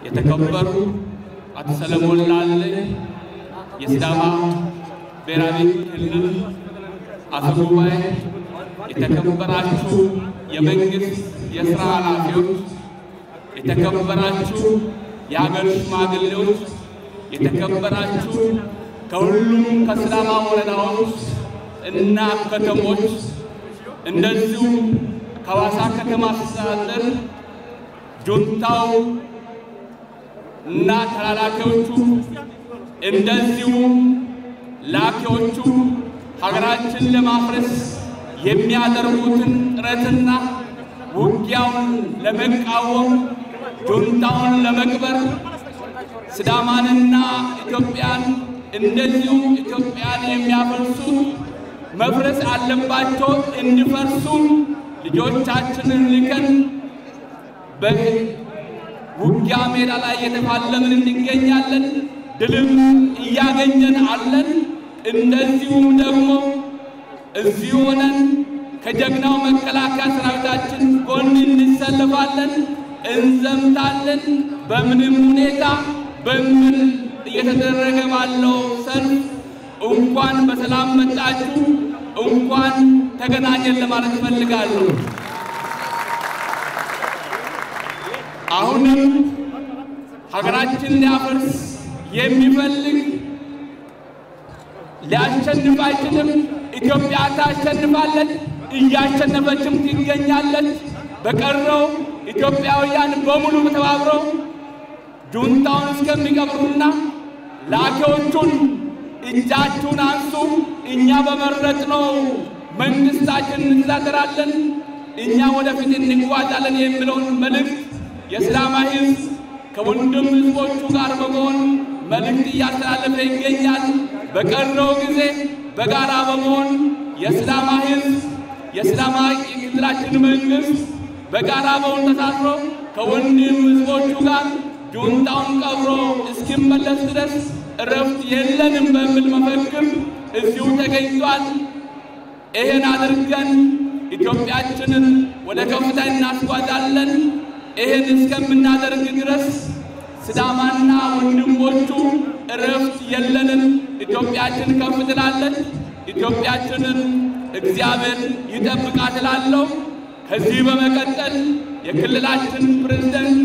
የተከበሩ አቶ ሰለሞን ላሌ የሲዳማ ብሔራዊ ክልል አፈ ጉባኤ፣ የተከበራችሁ የመንግስት የስራ ኃላፊዎች፣ የተከበራችሁ የሀገር ሽማግሌዎች፣ የተከበራችሁ ከሁሉም ከሲዳማ ወረዳዎች እና ከተሞች እንደዚሁም ከሐዋሳ ከተማ አስተዳደር ጁንታው እና ተላላኪዎቹ እንደዚሁም ላኪዎቹ ሀገራችን ለማፍረስ የሚያደርጉትን ጥረትና ውጊያውን ለመቃወም ጁንታውን ለመቅበር ሲዳማንና ኢትዮጵያን እንደዚሁም ኢትዮጵያን የሚያፈርሱ መፍረስ አለባቸው፣ እንዲፈርሱ ልጆቻችንን ልከን በውጊያ ሜዳ ላይ እየተፋለምን እንገኛለን። ድልም እያገኘን አለን። እንደዚሁም ደግሞ እዚሁ ሆነን ከጀግናው መከላከያ ሰራዊታችን ጎን እንሰለፋለን፣ እንዘምታለን። በምንም ሁኔታ በምን እየተደረገ ባለው ሰልፍ እንኳን በሰላም መጣችሁ፣ እንኳን ተገናኘን ለማለት እፈልጋለሁ። አሁንም ሀገራችን ሊያፈርስ የሚፈልግ ሊያሸንፍ አይችልም። ኢትዮጵያ ታሸንፋለች፣ እያሸነፈችም ትገኛለች። በቀረው ኢትዮጵያውያን በሙሉ ተባብረው ጁንታውን እስከሚቀብሩና ላኪዎቹን እጃችሁን አንሱ፣ እኛ በመረጥነው መንግስታችን እንተዳደራለን፣ እኛ ወደፊት እንጓዛለን የሚለውን መልእክት የሲዳማ ሕዝብ ከወንድም ሕዝቦቹ ጋር በመሆን መልእክት እያስተላለፈ ይገኛል። በቀረው ጊዜ በጋራ በመሆን የሲዳማ ሕዝብ የሲዳማ የክልላችን መንግስት በጋራ በመሆን ተሳስሮ ከወንድም ሕዝቦቹ ጋር ጁንታውን ቀብሮ እስኪመለስ ድረስ እረፍት የለንም በሚል መፈክር እዚሁ ተገኝቷል። ይህን አድርገን ኢትዮጵያችንን ወደ ከፍታ እናስጓዛለን። ይህን እስከምናደርግ ድረስ ሲዳማና ወንድሞቹ እረፍት የለንም። ኢትዮጵያችን ከፍ ትላለች። ኢትዮጵያችንን እግዚአብሔር ይጠብቃት እላለሁ። ከዚህ በመቀጠል የክልላችን ፕሬዝዳንት